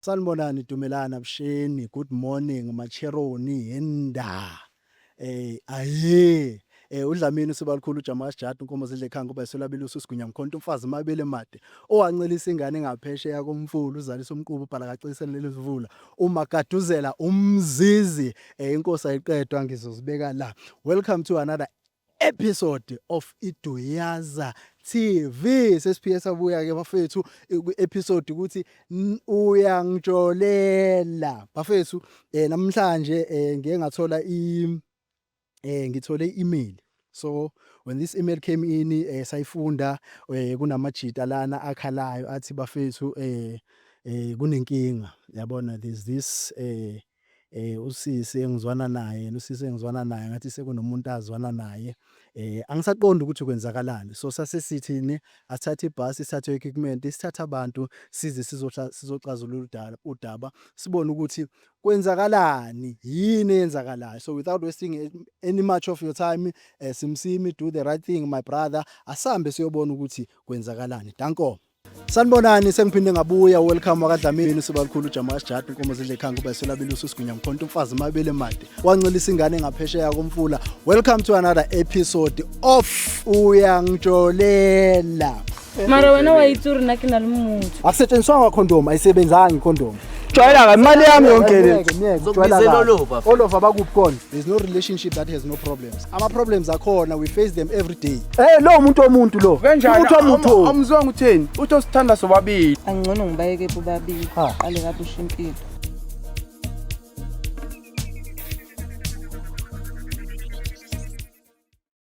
Sanibonani Dumelani Abusheni good morning Macheroni yenda aye uDlamini uSibalukhulu uJama kaSijadu inkomo zidle ekhaya ngoba isolabile uSisigunya mkhonto umfazi mabele made owancelisa ingane engaphesheya komfula uzalisa umqubu ubhala kacisele lelivula umagaduzela umzizi inkosi ayiqedwa ngizozibeka la. Welcome to another episode of iDuyaza TV. Sesiphiye sabuya ke bafethu kwi-episode ukuthi uyangijolela bafethu. Namhlanje ngiye ngathola i ngithole i-email. So when this email came in, sayifunda, kunamajita lana akhalayo athi bafethu, kunenkinga yabona, there's this usisi engizwana naye, usisi engizwana naye ngathi sekunomuntu azwana naye, angisaqondi ukuthi kwenzakalani. So sase sithini, asithathe ibhasi, sithathe equipment, sithathe abantu, size sizoxazulula udaba, sibone ukuthi kwenzakalani, yini eyenzakalayo. So without wasting any much of your time, Simsimi, do the right thing my brother, asambe siyobona ukuthi kwenzakalani. Danko. Sanibonani, sengiphinde ngabuya. Welcome wakaDlamini uSibalukhulu uJama kaSijadu inkomo zidle ekhaya ngoba isolabile uSisigunya mkhonto umfazi mabele made wancelisa ingane ngaphesheya komfula. Welcome to another episode of Uyangijolela. Mara wena wa itse gore nna ke na le motho. Akusetshenziswanga condom, ayisebenzanga icondom. Jwayela ka imali yami yonke le. Zokubizela olova. Olova bakuphi khona? There's no relationship that has no problems. Ama problems akhona, we face them every day. Lo muntu omuntu lo. Kanjani? Umuntu omuntu. Amuzwanga utheni? Uthi osithanda sobabili. Angcono ngibayeke bobabili. Ha. Qale kabusha impilo.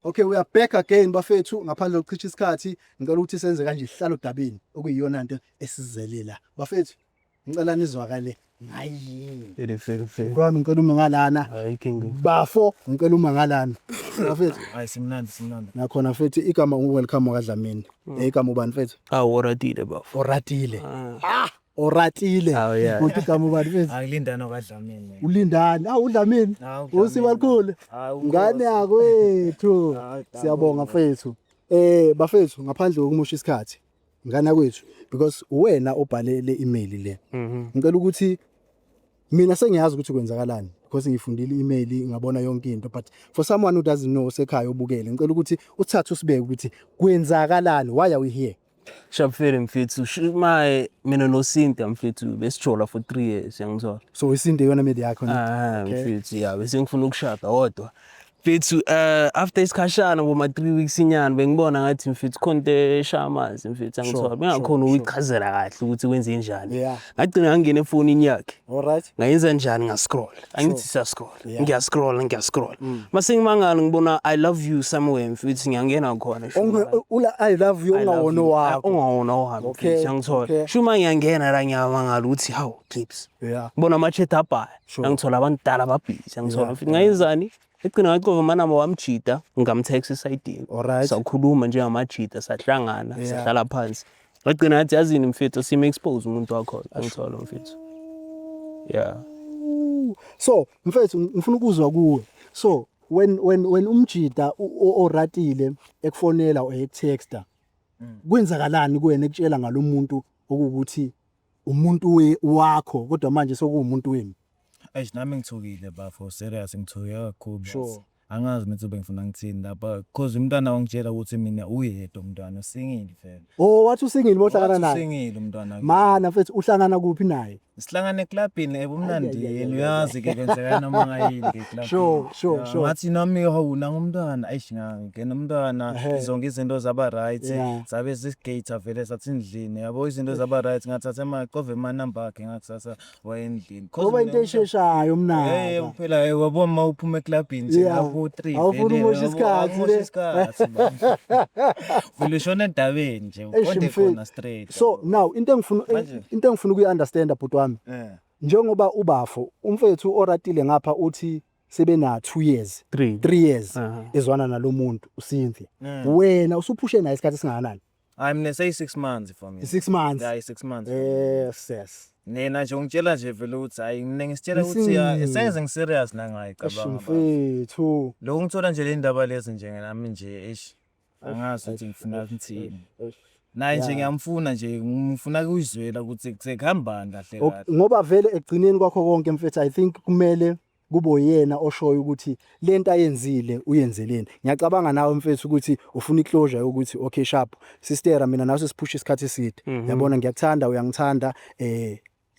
Okay, we are back again bafethu. Ngaphandle kokuchitha isikhathi, ngicela ukuthi senze kanje, sihlale odabeni okuyiyona nto esizelela. Bafethu, ngicela nizwakale ngayini. Fere fere fere. Kwami ngicela uma ngalana. Hayi king. Bafo, ngicela uma ngalana. Bafethu, Hayi, simnandi, simnandi. Nakhona mfethu igama welcome kaDlamini. Igama ubani mfethu? Ah, oratile bafo. Oratile. Ah, Oratile. Oh, yeah. Uthi igama ubani mfethu? Akulindana kwaDlamini. Ulindani? Ah, uDlamini. Ah, uDlamini. Usibalukhulu. Ah, ukhosi. Ngane yakwethu. Ah, dabo. Siyabonga mfethu. Bafethu, ngaphandle kokumosha isikhathi. Ngana kwethu because wena obhale le email le. Ngicela ukuthi mina sengiyazi ukuthi kwenzakalani because ngifundile i-email, ngabona yonke into, but for someone who doesn't know sekhaya obukele, ngicela ukuthi uthathe usibeke ukuthi kwenzakalani, why are we here? Sharp mfethu, my mina noCynthia mfethu besijola for 3 years, yangizwa. So isinte yona media yakho ne? Ah, Okay. mfethu, ya bese ngifuna ukushada kodwa. Mfethu, after isikhashana boma 3 weeks inyana bengibona ngathi mfethu khona into eshaya amanzi mfethu, angithola. Bengakhona ukuyichazela kahle ukuthi kwenze njani. Ngagcina ngangena efonini yakhe. All right. Ngayenza njani, nga-scroll. Angithi siya-scroll. Ngiya-scroll, ngiya-scroll. Mase ngimangala ngibona "I love you" somewhere mfethu, ngiyangena khona. Ula "I love you" I love ungawona you. wakho. Ungawona wami mfethu, angithola. Shuma ngiyangena la, ngiyamangala ukuthi hawu clips. Ngibona ama-chat abhaya. Angithola abantu dala babhizi, angithola mfethu. Ngayenzani? Egcina ngacova amanamba wamjida, ngamtext esayidini. Sakhuluma njengamajida, sahlangana, sahlala phansi. Ngagcina ngathi yazini mfethu, sime expose umuntu wakho, angithola mfethu. Yeah. So mfethu, ngifuna ukuzwa kuwe. So when umjida oratile ekufonela or ekutexta, kwenzakalani kuwena ekutshela ngalomuntu okuwukuthi umuntu wakho kodwa manje sokuwumuntu wenu? Eish, nami ngithukile bafo, serious, ngithuke kakhulu. Angazi mina ukuthi bengifuna ngithini lapha because umntwana wangitshela ukuthi mina uyedwa umntwana usingile vele. Oh, wathi usingile bohlangana Wathi naye. usingile umntwana. Mana mfethu, uhlangana kuphi naye? Sihlangane eklabhini ebumnandini, uyazi ke kwenzeka noma ngayini ke eklabhini. Sure, sure, sure. Ngathi nami hawu nangumntwana, eish, ngangena umntwana, zonke izinto zaba right, sabe sisigate vele sathi endlini yabo, izinto zaba right, ngathatha emaqove ama number akhe ngakusasa wayendlini. Ngoba into esheshayo mnaka. Phela wabona uma uphuma eklabhini nje lapho 3 Awufuni vele, umosha yabo, isikhathi awumosha le. isikhathi, man. Vele ushona endabeni nje, Eish, uqonde mfethu. khona straight. So now into engifuna Manje- into engifuna ukuyi-understanda bhuti wami. Njengoba ubafo umfethu oratile ngapha uthi sebena 2 years, 3. 3 years ezwana nalomuntu uCynthia. Wena usuphushe naye isikhathi esingakanani? I'm mina say 6 months for me. 6 months. Yeah, 6 months. Yes. Nina nje ungitshela nje vele ukuthi hayi mina ngisitshela ukuthi Ngisingile. senze ngiserious nangayi Eish cabanga. mfethu. Lo ngithola nje le ndaba lezi nje nami nje eish angazi ukuthi ngifuna ukuthini. Naye nje ngiyamfuna nje, ngifuna kuyizwela ukuthi sekuhambani kahle kahle. Ngoba vele ekugcineni kwakho konke mfethu, I think kumele kube uyena oshoyo ukuthi lento ayenzile uyenzeleni. Ngiyacabanga nawe mfethu ukuthi ufuna iclosure yokuthi okay sharp sister, mina nawe sesiphusha isikhathi eside. Yabona, ngiyakuthanda, uyangithanda,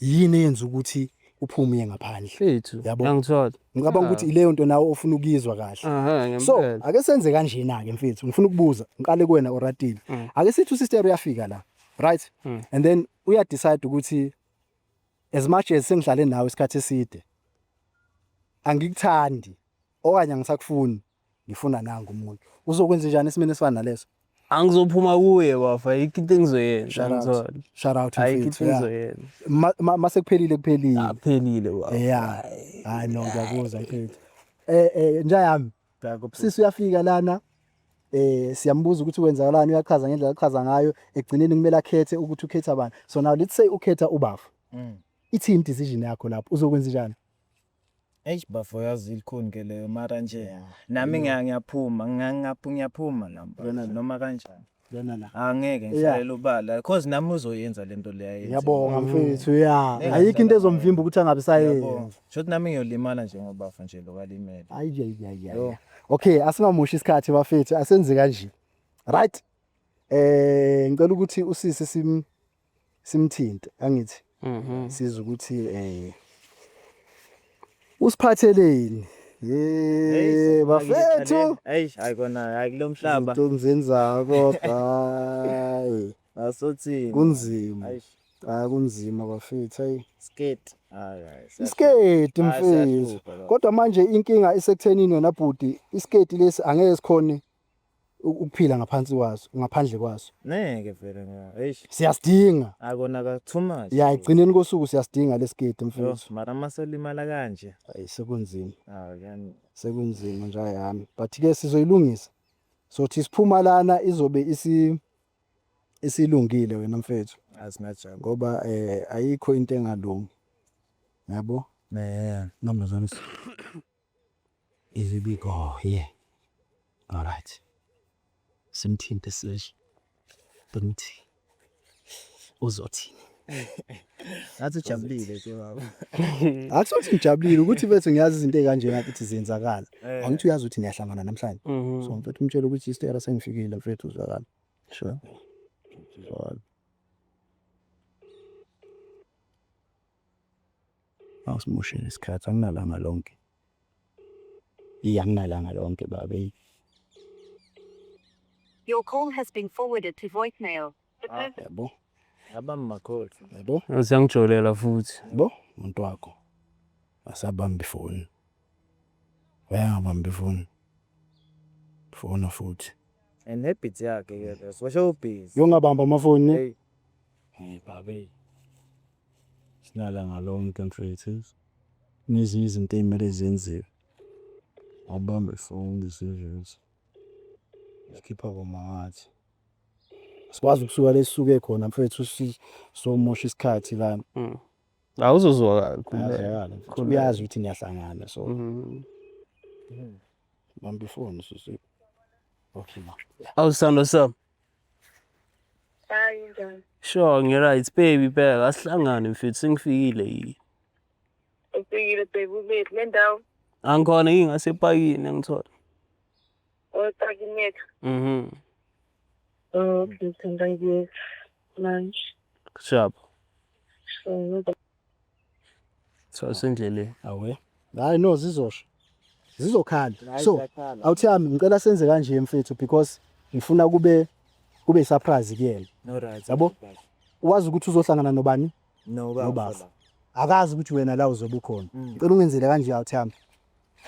yini eyenza ukuthi uphume uye ngaphandle? Mfethu. Yabo. Angithola. Ngicabanga ukuthi ileyo nto nawe ofuna ukuyizwa kahle. So Ngempela. Ake senze kanjena ke mfethu, ngifuna ukubuza, ngiqale kuwena Oratile. Ake sithi usister uyafika la, right? And then uya decide ukuthi as much as sengihlale nawe isikhathi eside, angikuthandi okanye angisakufuni, ngifuna nangu umuntu. Uzokwenza njani esimeni esifana naleso? Angizophuma kuye bafa, ayikho into engizoyenza. Shout out. Angithola. Shout out, Ayikho mfethu. into Yeah. engizoyenza. Mase kuphelile, kuphelile. Aphelile bafa. Yeah. Hayi no, ngiyakuzwa mfethu. Nja yami. Sisi uyafika lana, siyambuza ukuthi kwenzakalani, uyachaza ngendlela achaza ngayo, egcineni kumele akhethe ukuthi ukhetha bani. So now let's say ukhetha ubafu. Ithini decision yakho lapho? Uzokwenza njani? Eish bafo, yazi ilikhuni ke leyo, mara nje nami ngiyaphuma, ngiyaphuma nami Lona la. noma kanjani. Lona la. Angeke ngihlalela ubala cause nami uzoyenza lento leyo ayenze. Ngiyabonga mfethu, ya. Ngeke Ayikho into ngihlala ezomvimba ukuthi angabe sayenza. Ngiyabonga. Shothi nami ngiyolimala njengobafa nje lo kalimele. Ayi ayi ayi ayi. Okay, asingamoshi isikhathi bafethu, asenze kanje. Right? Ngicela ukuthi usisi simthinte, angithi. Siza ukuthi usiphatheleni. Ye bafethu. Eish, hayi kona, hayi kulo mhlaba. Izinto engizenzayo kodwa hayi Asothini. kunzima. Eish, Hayi kunzima bafethu, hayi. skate. Hayi hayi. Isiketi Hayi, mfethu. siyahlupha lokho. Kodwa manje inkinga isekuthenini wena bhuti, isiketi lesi angeke sikhone ukuphila ngaphansi kwaso, ngaphandle kwaso. Ngeke vele nga. Eish, Siyasidinga. akona ka too much. Ya, egcineni kosuku siyasidinga lesiketi Yo, mfethu. mara masolimala kanje. Hayi sekunzima. Hayi yani. Sekunzima nje yami. But ke sizoyilungisa. So thi siphuma lana izobe isilungile wena mfethu. Asingajabula. Ngoba ayikho into engalungi. Yabo? Ne. Noma zami. Izibiko, yeah. All right. Simthinte sishi. Bumthi. Uzothini? Ngathi ujabulile ke baba. Akusothi ngijabulile ukuthi mfethu ngiyazi izinto ezikanje ngathi ziyenzakala. Angithi uyazi ukuthi niyahlangana namhlanje. So mfethu umtshele ukuthi isitera sengifikile mfethu, uzwakala. Sure. Uzwakala. Awusimoshele isikhathi, anginalanga lonke. Iya, anginalanga lonke baba. Your call has been forwarded to voicemail. The person Yabo, Abamba calls. yabo, Siyangijolela futhi. yabo, umuntu wakho asabamba ifoni. Uyangabamba ifoni. Fona futhi. And habit yakhe ke leyo. Washo busy. Yongabamba amafoni ne? Hey. Hey babe. Sinalanga lonke mfethu. Nezinye izinto ey'mele zenziwe. Awubambe ifoni decisions. Sikhipha komangathi. Sikwazi ukusuka lesisuke khona mfethu, somosha isikhathi lana. Awuzozwakala, khululeka. Ayazwakala mfethu. Uyazi ukuthi niyahlangana so. Bamba ifoni sisi. Okay ma. Awusithando sami. Hayi, njani? Sure, ngi-right baby, bheka asihlangane mfethu, sengifikile yi. Ufikile baby, ubephi le ndawo? Angikhona ngingasepakini, angithola. Otakini yethu. Okay, ngithanda ngiyeza manje. Sharp. So, Sasendleleni. Awe. Hayi no, zizosha. Zizokhala. So, awuthi yami ngicela senze kanje mfethu because ngifuna kube surprise kuyena. No right. Yabo? Wazi ukuthi uzohlangana nobani? No Nobaba. Akazi ukuthi wena la uzobe ukhona. Ngicela ungenzele kanje awuthi yami.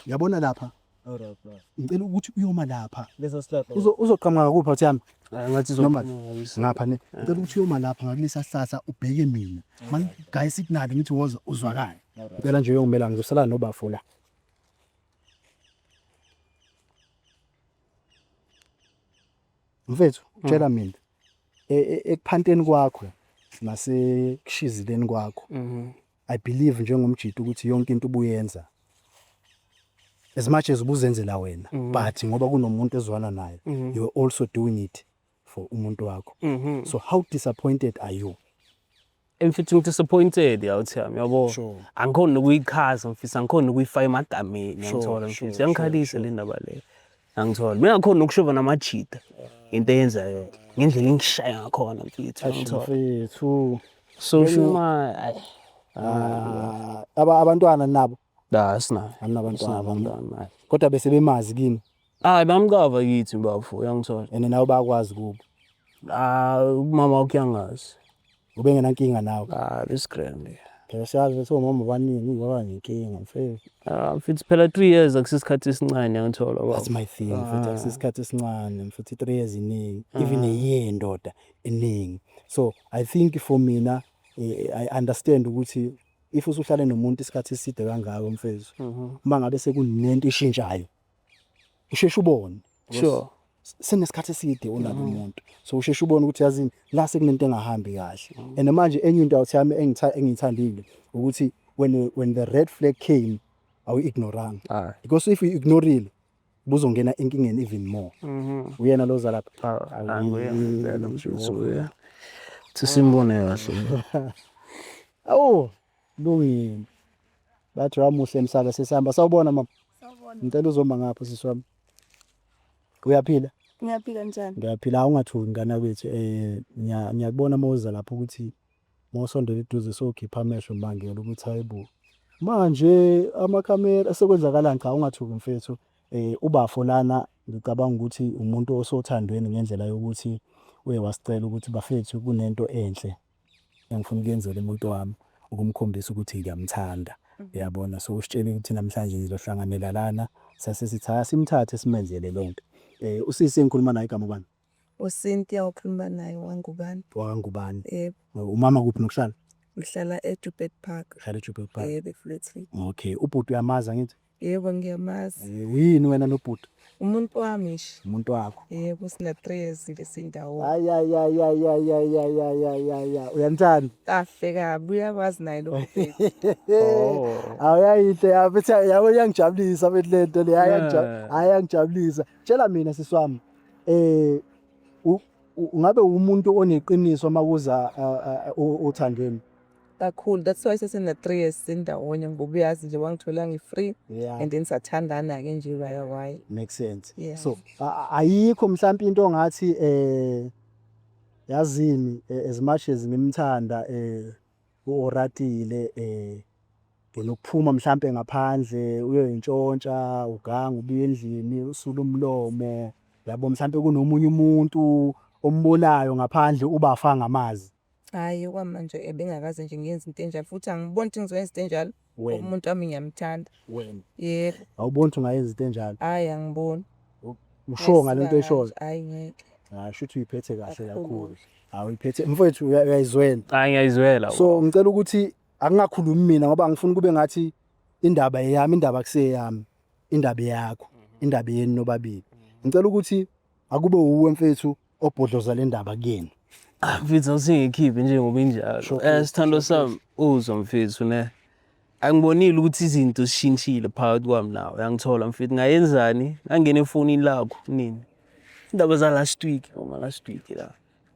Uyabona lapha? No right. bro. Ngicela ukuthi uyoma lapha. Leso sihlahla. Uzoqhamuka kuphi awuthi yami? Ngathi Noma izophuma. ngapha ne. Ngicela ukuthi uyoma lapha ngakulesa sihlahla ubheke mina. Mangigaya signal ngithi woza uzwakala. Ngicela nje uyongimela, ngizosala nobafo la. Mfethu, tshela mina. Ekuphanteni kwakho nasekushizileni kwakho, I believe njengomjito ukuthi yonke into ubuyenza as much as ubuzenzela wena, but ngoba kunomuntu ezwana naye, you were also doing it. for umuntu wakho. So how disappointed are you? Mfethu ngi-disappointed awuthi yami yabo. Sure. Angikhoni nokuyichaza mfethu, angikhoni nokuyifaka emagameni Sure, yangithola sure, mfethu. Yangikhalisa le ndaba le. Angithola. Mina ngikhona nokushova namajita. Into eyenzayo ngendlela engishaya ngakhona mfethu yangithola. Mfethu. So shuma ay Ah, abantwana nabo da sina. Aninabantwana. Abantwana. Kodwa bese bemazi kini Hayi bamkava kithi bafo yangithola. and nawe bayakwazi kubo. Ah umama wakhe uyangazi. Ube ngenankinga nawe. Ah this grand. Phela siyazi ukuthi omama abaningi baba nenkinga mfethu. Ah mfethu phela 3 years akusisikhathi esincane yangithola baba. That's my thing mfethu, akusisikhathi esincane mfethu, 3 years iningi, even a year ndoda iningi. So I think for mina I understand ukuthi if usuhlale nomuntu isikhathi eside kangako mfethu, uma ngabe sekunento ishintshayo usheshe ubone. Sure. Senesikhathi eside unalo umuntu, so usheshe ubone ukuthi yazini la sekunento engahambi kahle. And manje enye into awuthi yami engiyithandile ukuthi when the red flag came awu-ignoranga, Ah. because if you ignorile buzongena enkingeni even more. Uyena lo oza lapha? Anguye ngempela mfethu uye. Thi simbone kahle. Awu, lungile. Bathi wamuhle emsala sesihamba. Sawubona mama. Ngicela uzoma ngapha sisi wami. Uyaphila? Ngiyaphila, njani? Ngiyaphila, awungathuki ngane kwethu. Ngiyakubona mawuza lapho ukuthi mawusondela eduze sokhipha amehlo mangela ukuthi hayibo. Manje amakhamera sekwenzakalani? Cha, ungathuki mfethu. Ubafo lana ngicabanga ukuthi umuntu osothandweni ngendlela yokuthi uye wasicela ukuthi bafethu kunento enhle engifuna ukuyenzela umuntu wami ukumkhombisa ukuthi ngiyamthanda. Uyabona, so usitshele ukuthi namhlanje nizohlanganela lana, sase sithi hhayi simthathe simenzele lento. Usisi engikhuluma naye igama ubani? UCynthia okhuluma naye wangubani? Wakangubani? Yebo. Umama kuphi nokuhlala? Ngihlala eJoubert Park. Uhlala eJoubert Park. Yebo, eFlatini. Okay, ubhuti uyamazi angithi? Yebo, ngiyamazi. Uyini wena nobhuti? Umuntu wami nje. Umuntu wakho. Yebo, sina 3 years lesindawonye. Ay ay ay ay ay ay ay ay ay ay ay. Uyanithanda? Kahle kabi, uyakwazi naye lo bhuti. Oh. Awuyayihle yabethi yabo, iyangijabulisa bethi lento le, Yeah. ayangijabulisa. Tshela mina sisi wami. Ungabe umuntu oneqiniso makuza othandweni? Kakhulu. That's why sesina 3 years sindawonye ngoba uyazi nje wangithola ngi-free Yeah. and then sathandana ke nje waya waya. Makes sense. Yeah. So ayikho mhlawumbe into ongathi yazini as much as ngimthanda uOratile unokuphuma mhlambe ngaphandle uyoyintshontsha uganga ubuye endlini usule umlomo yabo, mhlambe kunomunye umuntu ombonayo ngaphandle ubafa ngamazi? Hhayi, okwamanje ebengakaze nje ngiyenze into enjalo futhi angiboni ukuthi ngizoyenza into enjalo. Wena. Umuntu wami ngiyamthanda. Wena. Yebo. Awuboni ukuthi ungayenza into enjalo? Hhayi, angiboni. Usho ngalento oyishoyo? Hhayi, ngeke. Hayi, shuthi uyiphethe kahle Kakhulu. kakhulu. Hayi, uyiphethe mfowethu, uyayizwela. Hayi ngiyayizwela. So ngicela ukuthi akungakhulumi mina ngoba ngifuna kube ngathi indaba eyami, indaba kuseyami, indaba yakho, indaba yenu nobabili. Ngicela ukuthi akube uwe mfethu obhodloza le ndaba kuyena. Ah, mfethu awusengikhiphe njengoba injalo. Sithando sami uzwa mfethu ne. Angibonile ukuthi izinto zishintshile phakathi kwami nawe. Uyangithola mfethu, ngayenzani? Ngangena efonini lakho nini? Indaba za last week, noma last week la.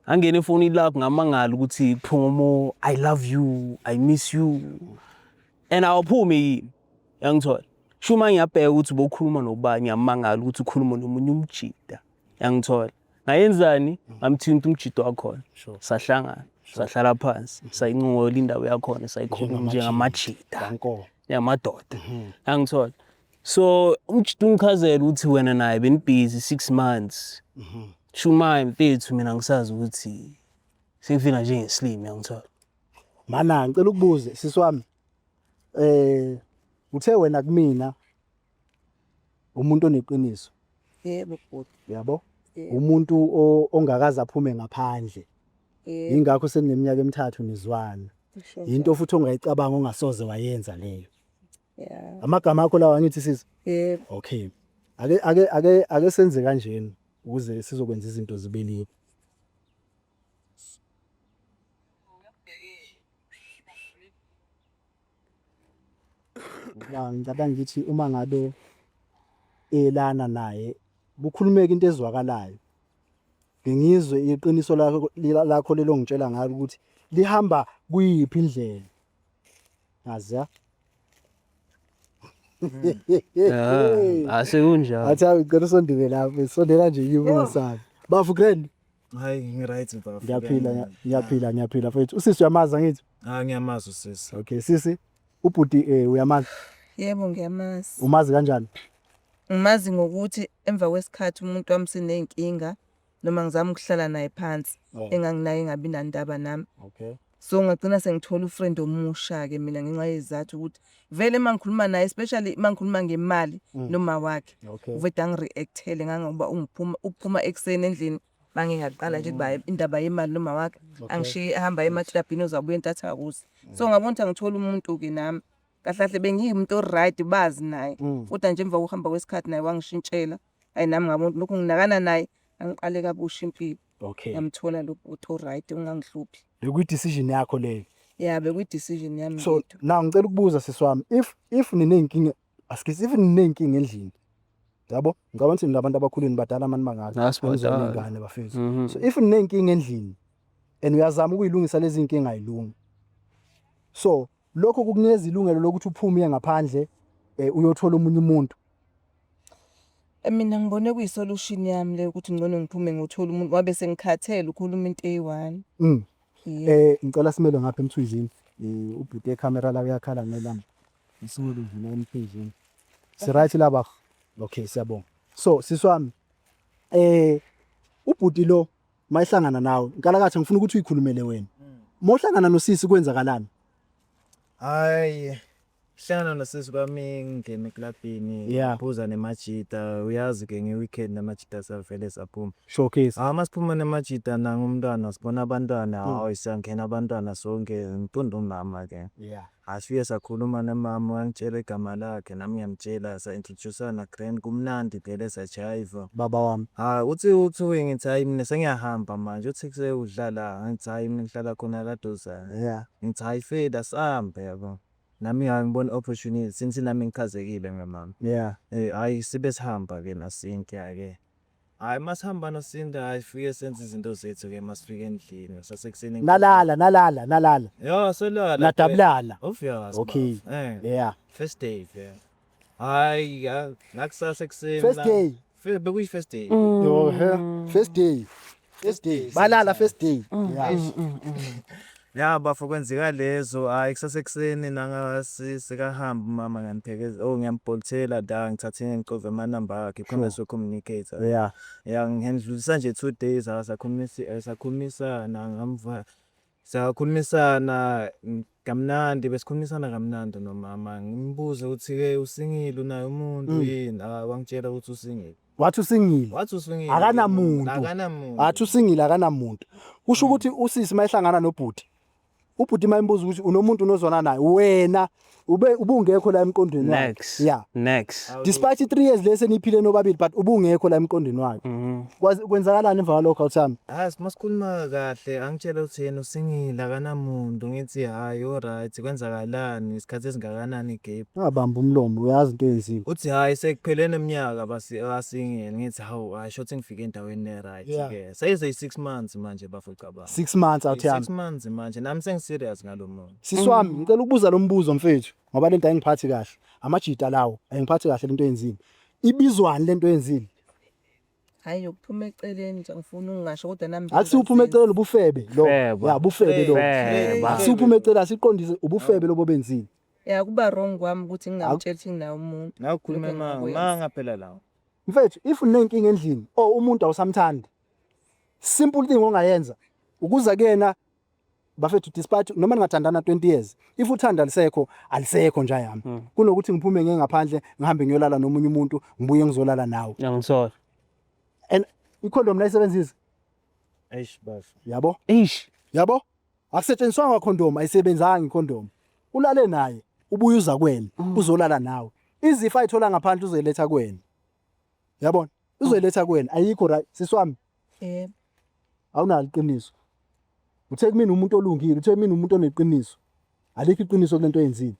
Ngangena efonini lakho ngamangala ukuthi kuphuma I love you, I miss you. And awuphumi yini? Uyangithola? Shuma ngiyabheka ukuthi ubokhuluma nobani, ngiyamangala ukuthi ukhuluma nomunye umjida. Uyangithola? Ngayenzani? Ngamthinta umjida wakhona. Sahlangana, sahlala phansi, sayincokola indaba yakhona, sayikhuluma njengamajida. Danko. Yamadoda. Angithola. So umjida ungichazela ukuthi wena naye benibhizi 6 months. Shuma mfethu mina ngisazi ukuthi sengifika njengeslim, uyangithola. Mana ngicela ukubuze sisi wami. Uthe wena kumina umuntu oneqiniso. Yebo bhuti. Yabo? Yebo. Umuntu ongakaze aphume ngaphandle. Yebo. Ingakho senineminyaka emithathu nizwana. Sure. Into futhi ongayicabanga ongasoze wayenza leyo. Yeah. Amagama akho lawa angithi sisi? Yebo. Okay. Ake senze kanjena ukuze sizokwenza izinto zibe lula. Ngicabanga ngithi uma ngabe elana naye kukhulumeka into ezwakalayo. Ngingizwe iqiniso lakho lakho lelo ngitshela ngalo ukuthi lihamba kuyiphi indlela. Ngazi ya. Ah, asekunjalo. Athi hayi ngicela usondele lapho, sondela nje kimi ungasabi. Bafu grand. Hayi ngi-right bafo. Ngiyaphila, ngiyaphila, ngiyaphila mfethu. Usisi uyamazi angithi? Ah ngiyamazi usisi. Okay, sisi ubhuti eh uyamazi? Yebo ngiyamazi. Umazi kanjani? Ngimazi ngokuthi emva kwesikhathi umuntu wami siney'nkinga noma ngizama ukuhlala naye phansi Oh. enganginake engabi nandaba nami. Okay. So ngagcina sengithola ufriend omusha-ke mina ngenxa yezizathu ukuthi vele uma ngikhuluma naye especially uma ngikhuluma ngemali noma wakhe Okay. uvede angi-react-ele ngangokuba ungiphuma uphuma ekuseni endlini mangingaqala nje ba indaba yemali noma wakhe angishiye ahamba emaklabhini uzabuya entathakusa. So ngabona ukuthi angithole umuntu-ke nami kahle kahle bengiwumuntu o-right bazi naye kodwa nje emva kokuhamba kwesikhathi naye wangishintshela. Hhayi nami ngabona ukuthi lokhu nginakana naye angiqale kabusha impilo. Okay. Ngamthola lo bhuti o-right ongangihluphi. Bekuyi-decision yakho leyo. Ya bekuyi-decision yami So ngedwa. now ngicela ukubuza sisi wami if niney'nkinga asikisi if niney'nkinga endlini yabo ngicabanga ukuthi ninabantu abakhulile badala mani bangaka Nasi anizona badala. iy'ngane bafethu so if niney'nkinga endlini and uyazama ukuyilungisa lezi iy'nkinga ayilungi so lokho kukunikeza ilungelo lokuthi uphume uye ngaphandle um uyothola omunye umuntu. Mina ngibone kuyi-solution yami leyo ukuthi ngcono ngiphume ngiyothola umuntu ngoba bese ngikhathele ukhuluma into eyi-one. Yebo. Ngicela simele ngapha emthunzini. Ubhuti ekhamera la uyakhala ngelanga. Isimele nje emthunzini. Si right la baba. Okay, siyabonga. So sisi wami ubhuti lo mayihlangana nawe nkalakatha ngifuna ukuthi uyikhulumele wena. Mawuhlangana nosisi kwenzakalani? Hayi hlangana nosisi kwami ngingene eklabhini phuza nemajita uyazi ke nge-weekend namajita savele saphuma. Showcase. Hawu masiphuma nemajita nanga umntwana sibona abantwana hawu siyangena abantwana sonke ngiqonda umama ke. Asifike sakhuluma nomama wangitshela igama lakhe nami ngiyamtshela sa-introduce-ana grand kumnandi vele sajayiva. Baba wami. Hayi uthi uthi ngithi hayi mina sengiyahamba manje uthi udlala ngithi hayi mina ngihlala khona la duzane. Ngithi hayi fela sihambe yabo. Nami ngibona i-opportunity since nami ngichazekile ngamama. Hhayi sibe sihamba ke naSinta ke. Hhayi masihamba noSinta hhayi sifike senze izinto zethu ke masifika endlini sasekuseni. Nalala nalala nalala. Ya selala. Nadabulala. Obvious. Okay. Eh. Yeah. First day yeah. Hhayi ya ngakusasa ekuseni. First day. Bekuyi first day. Yo, he. First day. First day. Balala first day. Yeah. Ya bafo kwenzeka lezo hhayi kusasa ekuseni nangasikahamba umama ngiyangiphekeza oh ngiyambholithela da ngithathe ngixove amanamba akhe khona so-communicate. Ya ngiyandlulisa nje 2 days asakhulumisi sakhulumisana ngamva sakhulumisana kamnandi besikhulumisana kamnandi nomama ngimbuze ukuthi-ke usingile unaye umuntu yini wangitshela ukuthi usingile. Wathi usingile. Wathi usingile. Akanamuntu. Akanamuntu. Athi usingile akanamuntu. Kusho ukuthi usisi mayehlangana nobhuti. Ubhuti mayimbuza ukuthi unomuntu unozwana naye wena ube ubungekho la emqondweni wakhe. Next. Yeah. Next. Despite 3 years lese niphile nobabili but ubungekho la emqondweni wakhe. Kwazi kwenzakalani emva kwalokho awuthami? Hayi masikhuluma kahle angitshela ukuthi yena usingile akanamuntu ngithi hhayi alright kwenzakalani isikhathi esingakanani igap. Ungabambi umlomo uyazi into eyenziwe. Uthi hhayi sekuphele neminyaka basingile ngithi hawu hhayi shuthi ngifike endaweni e-right ke. Seyize i-six months manje bafo cabanga. 6 months awuthami. 6 months manje nami sengi-serious ngalo muntu. Sisi wami ngicela ukubuza lo mbuzo mfethu ngoba lento ayingiphathi kahle. Amajita lawo ayingiphathi kahle lento eyenzile. Ibizwani lento eyenzile? Hhayi yokuphuma eceleni nje angifuni ukungasho kodwa nami Akusi uphuma eceleni ubufebe lo. Feba. Ya ubufebe lo. Feba. Akusi uphuma eceleni asiqondise ubufebe lobo benzile. Ya kuba wrong kwami ukuthi ngingamtsheli ukuthi nginaye umuntu. Ngakukhuluma Lokho manga engingakwenza. manga phela lawo. Mfethu if unenkinga endlini or umuntu awusamthandi simple thing ongayenza ukuza kuyena bafethu despite noma ningathandana 20 years if uthanda lisekho alisekho nje yami kunokuthi ngiphume ngiye ngaphandle ngihambe ngiyolala nomunye umuntu ngibuye ngizolala nawe Ngiyangithola. and icondom layisebenzisa Eish bafo. yabo Eish. yabo akusetshenziswanga condom ayisebenzanga icondom ulale naye ubuye uza kuwena uzolala nawe izifo ayithola ngaphandle uzoyiletha kuwena yabona uzoyiletha kuwena ayikho right sisi wami Yebo. awunalo iqiniso uthe kumina umuntu olungile uthe kumina umuntu oneqiniso alikho iqiniso kulento oyenzile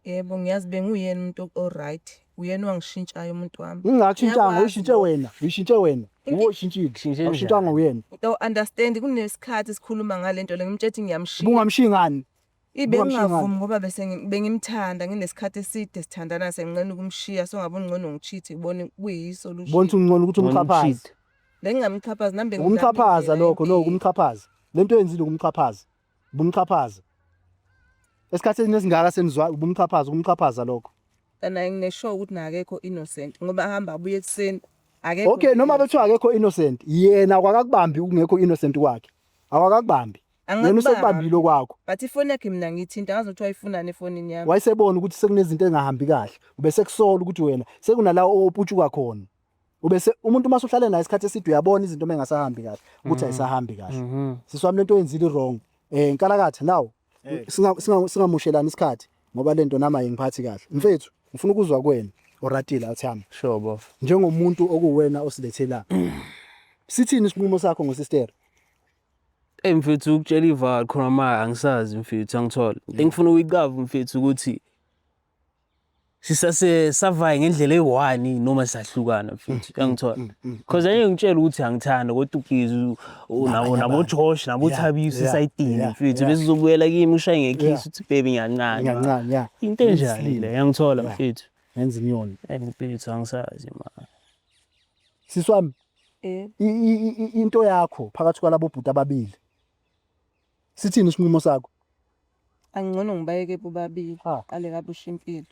Yebo ngiyazi benguyena umuntu o-right. Uyena owangishintshayo umuntu wami. Ngingakushintshanga, Ngiyakwazi uyishintshe lokho. wena, uyishintshe wena. Uwe oshintshile. Ushintshe Awushintshanga njani? uyena. Utawu understand kunesikhathi sikhuluma ngalento le ngimtshela ukuthi ngiyamshiya. Ubungamshiyi ngani? Ibe Ubungamshiyi ngani? ngingavumi ngoba bese bengimthanda nginesikhathi eside sithandana senginqena ukumshiya so ngabona ngcono ngichithe ngibone kuyi Ubona solution. ukuthi ungcono ukuthi umxhaphaze. Cheat. Bengingamxhaphazi nami bengizama Ukumxhaphaza indlela lokho, no yempilo. ukumxhaphaza. Lento oyenzile ukumxhaphaza. Ubumxhaphaza. Esikhathini esingaka senizwa ubumxhaphaza, ukumxhaphaza lokho. Naye ngine-sure ukuthi naye akekho innocent ngoba ahamba abuye ekuseni akekho Okay, noma bethiwa akekho innocent, yena akwakakubambi ukungekho innocent kwakhe. Akwakakubambi. Yena Angakubambi. usekubambile okwakho. But ifoni yakhe mina ngiyithinta angazi ukuthi wayifunani efonini yami. Wayesebona ukuthi sekunezinto engahambi kahle. Ubese kusola ukuthi wena sekunala oputshuka khona. Ubese umuntu uma usuhlale naye isikhathi eside uyabona izinto uma engasahambi kahle ukuthi ayisahambi kahle. Sisi wami lento oyenzile wrong. Nkalakatha now singamushelani isikhathi ngoba lento nami ayingiphathi kahle. Mfethu ngifuna ukuzwa kuwena oratile awuthami. Sure bof. Njengomuntu okuwena osilethela. Sithini isinqumo sakho ngosister? Ey mfethu ukutshela ivalo khona ma angisazi mfethu angithola. Into engifuna ukuyiqava mfethu ukuthi sisase savaye ngendlela eyi-one noma sahlukana mfethu uyangithola. Cause angeke ngitshele ukuthi angithanda kodwa ubhizi nabo nabo Josh nabo Thabiso esayidini mfethu bese uzobuyela kimi ushaye ngekhisi uthi baby ngiyancane. Ngiyancane yeah. Into enjani le uyangithola mfethu. Ngenza inyoni. Ey mfethu angisazi ma. Sisi wami into yakho phakathi kwalabo bhuti ababili. Sithini isinqumo sakho? Angcono ngibayeke bobabili. Ha. Qale kabusha impilo.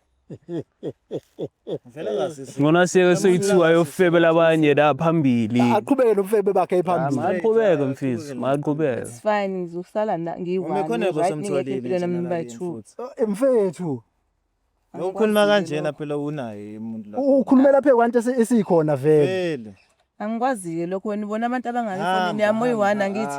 Vele ngasisi. Ngona siyeke soyithiwa ayofebela abanye la phambili. Aqhubeke nobufebe bakhe phambili. Maqhubeke mfethu, maqhubeke. It's fine ngizosala na ngiyi-one Umekhona right ningekho bosemtholile empilweni yami nibayi-two. Mfethu, Ukhuluma kanjena phela unaye umuntu la. ukhulumela phe kwanto esikhona vele. Vele. Angikwazi-ke lokho wena ubona abantu abangaka efonini yami oyi-one angithi.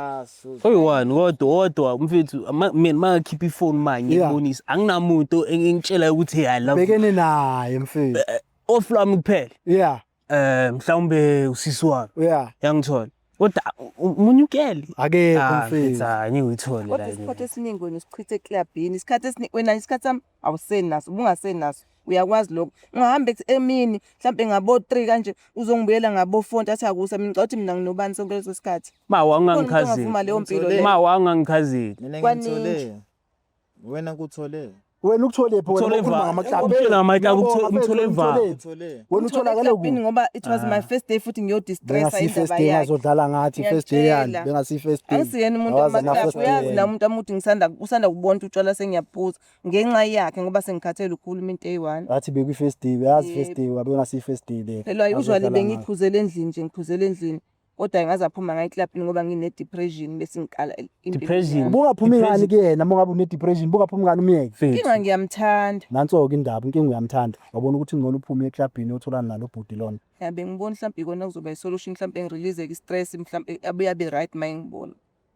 Oyi-one kodwa mfethu mina mangakhipha ifoni manje ngikubonisa anginamuntu engitshela ukuthi hey I love you. Bekene naye mfethu. Off lwami kuphela. Yeah. Mhlawumbe usisi wami. Yeah. Yangithola. Kodwa umunye ukele. Akekho mfethu. Hayi ngeke uyithole Kodwa la. isikhathi esiningi wena usichithe eklabhini. Isikhathi esiningi wena isikhathi sami awusenaso, ubungasenaso. Uyakwazi lokho. Ungahamba emini mhlampe ngabo 3 kanje uzongibuyela ngabo 4 ntatha kusa mina ngicabanga ukuthi mina nginobani sonke leso sikhathi. Ma Khona umuntu wangangichazeli. ongavuma leyo mpilo leyo. Ma wangangichazeli. Mina Kwaningi. ngithole. Wena kuthole. Wena ukuthole phi wena Uthole ukhuluma va. ngamaklabu. Umtshela ngamaklabu, Ngiyabonga, umthole mfethu, va. umthole phi? Uthole. Wena utholakale Eklabhini kuphi? ngoba it was my first day futhi ngiyodistressa Bengasi first indaba day yakhe. ngazodlala ngathi first day yani Ngiyakutshela. bengasi first day. Angisiyena umuntu Awazi wamaklabu ama-first day uyazi wena. na umuntu amuthi ngisanda usanda kubona ukuthi utshwala sengiyaphuza ngenxa yakhe ngoba sengikhathele ukukhuluma into eyi-one. Athi bekwi first day uyazi Yebo. first day wabe ngasi first day le. Phela usually Azodlala ngathi. bengiphuzela endlini nje ngiphuzela endlini kodwa ngaze aphuma ngaye eklabhini ngoba ngine-depression bese ngiqala impilo Depression. yami. Ubungaphumi ngani kuyena uma ngabe une depression ubungaphumi ngani umyeke? Mfethu. Inkinga ngiyamthanda. Nanso-ke indaba inkinga uyamthanda. Wabona ukuthi ngcono uphume eklabhini uyotholana nalo bhuti lona. Ya bengibona mhlawumbe ikona kuzoba i-solution mhlawumbe ngirelease i-stress mhlawumbe abuye abe right uma engibona.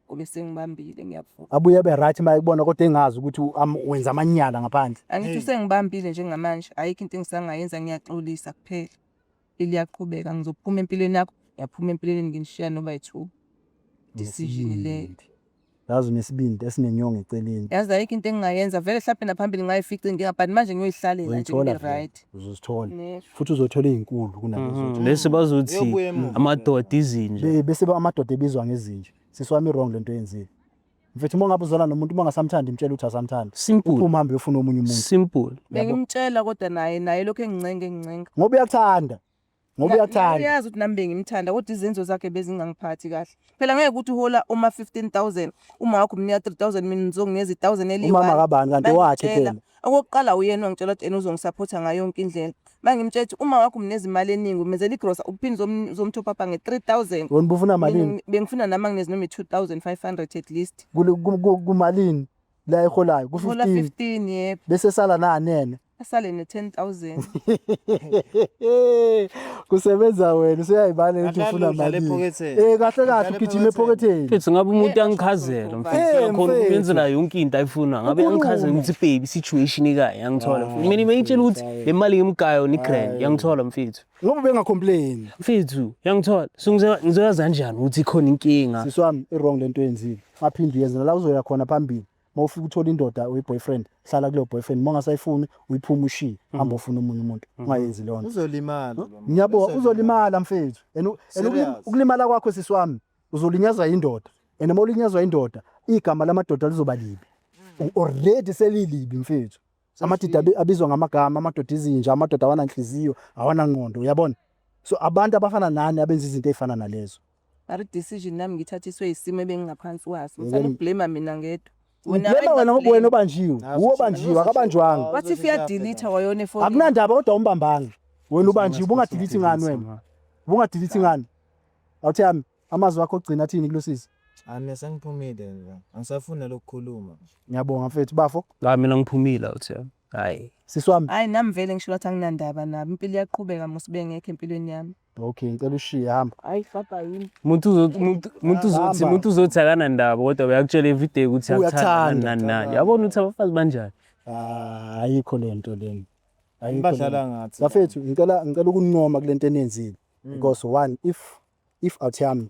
Ngoba sengibambile ngiyavuma. Abuye abe right uma ekubona kodwa engazi ukuthi wenza amanyala ngaphandle. Angithi usengibambile njengamanje ayikho into engisangayenza ngiyaxolisa kuphela. Liyaqhubeka ngizophuma empilweni yakho ngiyaphuma empilweni nginishiya noba yi-two. Decision leyo. Yazi unesibindi esinenyongo eceleni. Yazi ayikho into engingayenza vele mhlawumbe naphambili ngayifica inkinga but manje ngiyoyihlalela nje Uzoyithola ngibe vele. right. Uzozithola. Ne. Futhi uzothola ey'nkulu kunalezo. Lesi bazothi Uyobuya emuva. amadoda izinja. Bese amadoda ebizwa ngezinja. Sisi wami wrong lento oyenzile. Mfethu uma ngabe uzwana nomuntu uma ungasamthandi mtshela ukuthi asamthandi. Simple. Uphume uhambe uyofuna omunye umuntu. Simple. Bengimtshela kodwa naye lokhu engincenga engincenga. Ngoba uyakuthanda. Ngoba uyakuthanda. Uyazi ukuthi nami bengimthanda kodwa izenzo zakhe bezingangiphathi kahle. Phela ngeke ukuthi uhola uma 15000 uma wakho umnika 3000 mina ngizonginikeza 1000 eliyi. Umama kabani kanti owakhe phela. Okokuqala uyena wangitshela ukuthi yena uzongisupporta ngayo yonke indlela. Mangimtshela ukuthi uma wakho umneza imali eningi umenzela igrosa uphinde uzomtop up nge-3000. Wena ubufuna malini? Bengifuna nami anginezi noma i-2500 at least. Kumalini la eholayo? Ku Uhola 15. 15 yebo. Bese sala nani yena? Asale ne-10000. Kusebenza wena usuyayibala ukuthi Kahle ufuna udlala malini. ephaketheni. Kahle kahle Udlala ugijima ephaketheni. Mfethu ngabe umuntu Eh, angichazela asho mfethu Eh, uyakhona mfethu. ukumenzela yonke into ayifuna ngabe angichazela Ukhulume. ukuthi baby situation ikayi yangithola mfethu. Mina bengitshela ukuthi le mali ngimgayo ni grand yangithola mfethu. Ngoba bengacomplain. Mfethu yangithola. So ngizoyazi kanjani ukuthi ikhona inkinga. Sisi wami i wrong lento oyenzile. Ungaphinde uyenze la uzoya khona phambili. Mawufika uthola indoda uyi-boyfriend, hlala kuleyo boyfriend. Uma ungasayifuni uyiphume ushiye, hamba ufuna omunye umuntu. Ungayenzi leyo nto. Uzolimala lo muntu. Ngiyabonga, uzolimala mfethu. And Serious. ukulimala kwakho, sisi wami, uzolinyazwa indoda. And uma ulinyazwa indoda, igama lamadoda lizoba libi. Already selilibi, mfethu. Amadoda abizwa ngamagama, amadoda izinja, amadoda awananhliziyo, awanangqondo, uyabona? So abantu abafana nani abenza izinto ey'fana nalezo. Mara i-decision nami ngithathiswe isimo ebengingaphansi kwaso. Yebo. Ngithanda uku-blame mina ngedwa. U-blame wena ngoba wena obanjiwe. Uwo obanjiwe, akabanjwanga. Wathi if uya-delete wayona efonini. Akunandaba kodwa umbambanga. Wena ubanjiwe, ubunga-delete ngani wena? Ubunga-delete ngani? Awuthi yami, amazwi akho okugcina athini kulosisi? Hayi, mina sengiphumile nje, angisafuni nalokukhuluma. Ngiyabonga mfethu, bafo. Hayi, mina ngiphumile, awuthi hayi. Sisi wami. Hayi, nami vele ngisho ngathi anginandaba nabo. Impilo iyaqhubeka mos bengekho empilweni yami. Okay, ngicela ushiye, hamba. Hayi, baba yini? Muntu uzothi Hamba. muntu uzothi akanandaba kodwa uyakutshela everyday ukuthi Uyakuthanda. uyakuthanda nani nani. Yabona ukuthi abafazi banjani? Ah, ayikho lento lena. Ayikho Badlala lento. ngathi. Bafethu, ngicela ukuncoma kulento enenzile. Because one, if awuthi yami,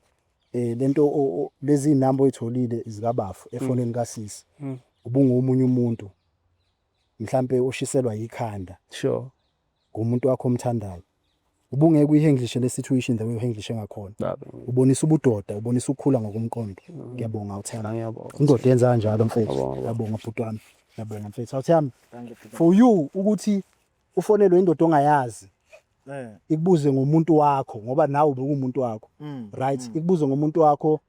lento lezi inamba oyitholile zikabafu efonini kasisi. Ubungomunye umuntu. Mhlambe oshiselwa ikhanda ngumuntu wakho omthandayo. Ubungeke uyi-handlishe le situation the way uyi-handlishe ngakhona. Baba. Ubonisa ubudoda, ubonisa ukukhula ngokomqondo. Ngiyabonga, awuthanda. Ngiyabonga. Indoda yenza kanjalo, mfethu. Ngiyabonga. Ngiyabonga, bhuti wami. Ngiyabonga, mfethu. Awuthi yami, for you ukuthi ufonelwe indoda ongayazi ikubuze ngomuntu wakho, ngoba nawe bekuwumuntu wakho, right? Ikubuze ngomuntu wakho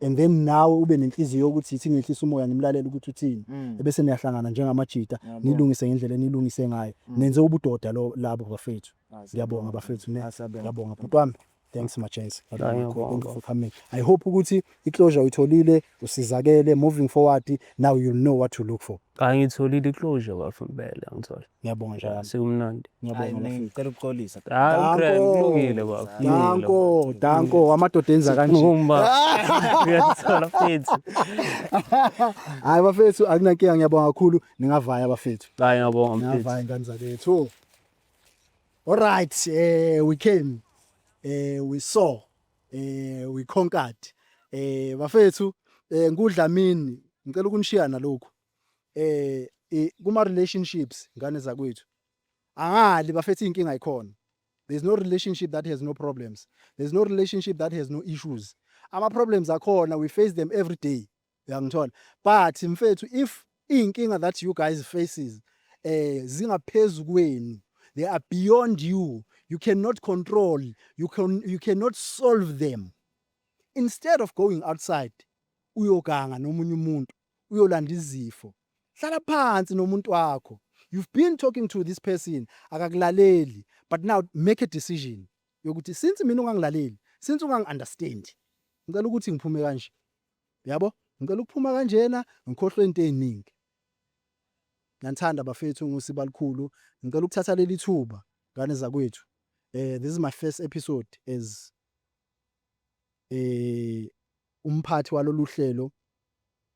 and then nawe ube nenhliziyo yokuthi ithi ngehlisa umoya ngimlalele ukuthi uthini, ebese niyahlangana njengamajita, nilungise ngendlela enilungise ngayo. Nenze ubudoda lo labo, bafethu. Ngiyabonga, bafethu, ne. Ngiyabonga, bhuti wami. Thanks, my gents. Ngiyabonga. Thank you for coming. I hope ukuthi i-closure uyitholile, usizakele. Moving forward now you know what to look for. Hayi, ngitholile i-closure, bafo, impela ngithola. Ngiyabonga njalo. Sekumnandi. Ngiyabonga, bafethu. Ngicela ukuxolisa. Hayi, grand, Danko. kulungile bafo. Danko, danko, amadoda enza kanje. Ngumba. Uyathola, mfethu. Hayi bafethu, akunankinga, ngiyabonga kakhulu. Ningavaya, bafethu. Hayi, ngiyabonga, mfethu. Ningavaya, ingane zakethu. All right, we came. We saw. We conquered. Bafethu, ngudlamini, ngicela ukunishiya nalokhu. Kuma relationships, ngane zakwethu. Angali bafethu, inkinga ikhona. There's no relationship that has no problems. There's no relationship that has no issues. Ama problems akhona, we face them every day. Uyangithola? But mfethu, if iy'nkinga that you guys faces zingaphezu kwenu, they are beyond you, you cannot control, you cannot solve them. Instead of going outside uyoganga nomunye umuntu, uyolanda izifo, hlala phansi nomuntu wakho. You've been talking to this person, akakulaleli, but now make a decision yokuthi since mina ungangilaleli, since ungangi-understand, ngicela ukuthi ngiphume kanje. Yabo? Ngicela ukuphuma kanjena, ngikhohlwe into ey'ningi. Ngiyanithanda, bafethu, ngusiba likhulu. Ngicela ukuthatha leli thuba, ngane zakwethu. This is my first episode as umphathi walolu hlelo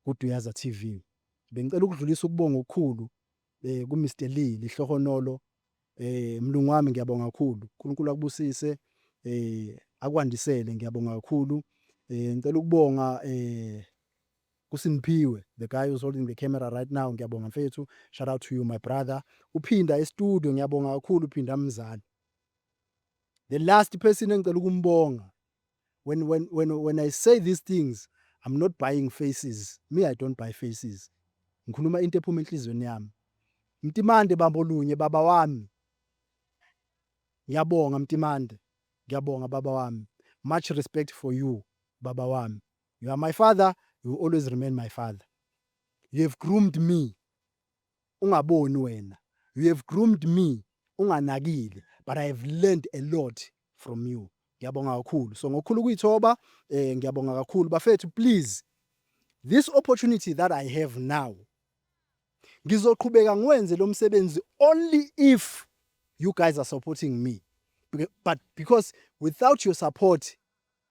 kuDuyaza TV. Bengicela ukudlulisa ukubonga okukhulu ku Mr Lee Lihlohonolo. Mlungu wami, ngiyabonga kakhulu. uNkulunkulu akubusise, akwandisele, ngiyabonga kakhulu. Ngicela ukubonga kuSimphiwe, the guy who's holding the camera right now. Ngiyabonga, mfethu. Shout out to you, my brother. Uphinda e-studio, ngiyabonga kakhulu, Phinda mzali. The last person engicela ukumbonga, when I say these things, I'm not buying faces. Me, I don't buy faces. Ngikhuluma into ephuma enhliziyweni yami. Mtimande Bambolunye, baba wami. Ngiyabonga, Mtimande. Ngiyabonga, baba wami. Much respect for you, baba wami. You are my father, you will always remain my father. You have groomed me. Ungaboni wena. You have groomed me unganakile, but I have learned a lot from you. Ngiyabonga kakhulu. So ngokukhulu ukuyithoba, ngiyabonga kakhulu, bafethu. Please, this opportunity that I have now, ngizoqhubeka ngiwenze lo msebenzi only if you guys are supporting me. But because without your support,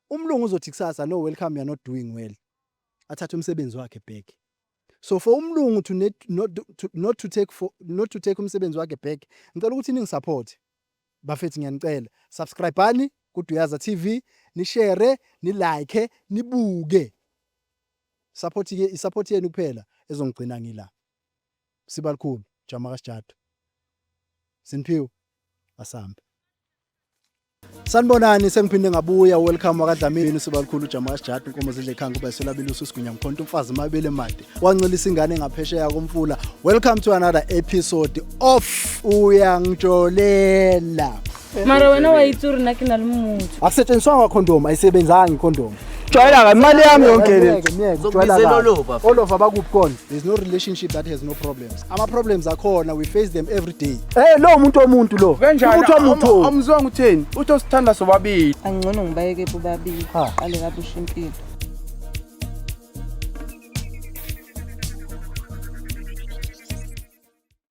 umlungu uzothi kusasa, "No, welcome, you are not doing well." Athathe umsebenzi wakhe back. So for umlungu to net, not to, not to take for not to take umsebenzi wakhe back, ngicela ukuthi ningi-support. Bafethu, ngiyanicela. Subscribeani kuDuyaza TV, ni share, ni like, nibuke. Support ke, i-support yenu kuphela. Ezongigcina ngila. Sibalikhulu, Jama kaSijadu. Siniphiwe. Asambe. Sanibonani, sengiphinde ngabuya. Welcome wakaDlamini, uSibalikhulu Jama kaSijadu, inkomo zidle ekhaya kuba isolabili usigunya mkhonto umfazi mabele made wancelisa ingane ngaphesheya komfula. Welcome to another episode of Uyangijolela. Mara wena wa itse gore nna ke na le motho. Akusetshenziswanga condom, ayisebenzanga icondom. Jwayela kabi imali yami yonke le. Zokubizela olova. Olova bakuphi khona? There's no relationship that has no problems. Ama problems akhona, we face them every day. Eh, lo umuntu womuntu lo. Kanjani? Umuntu womuntu. Amuzwanga utheni? Uthi osithanda sobabili. Angcono ngibayeke bobabili. Qale kabusha impilo.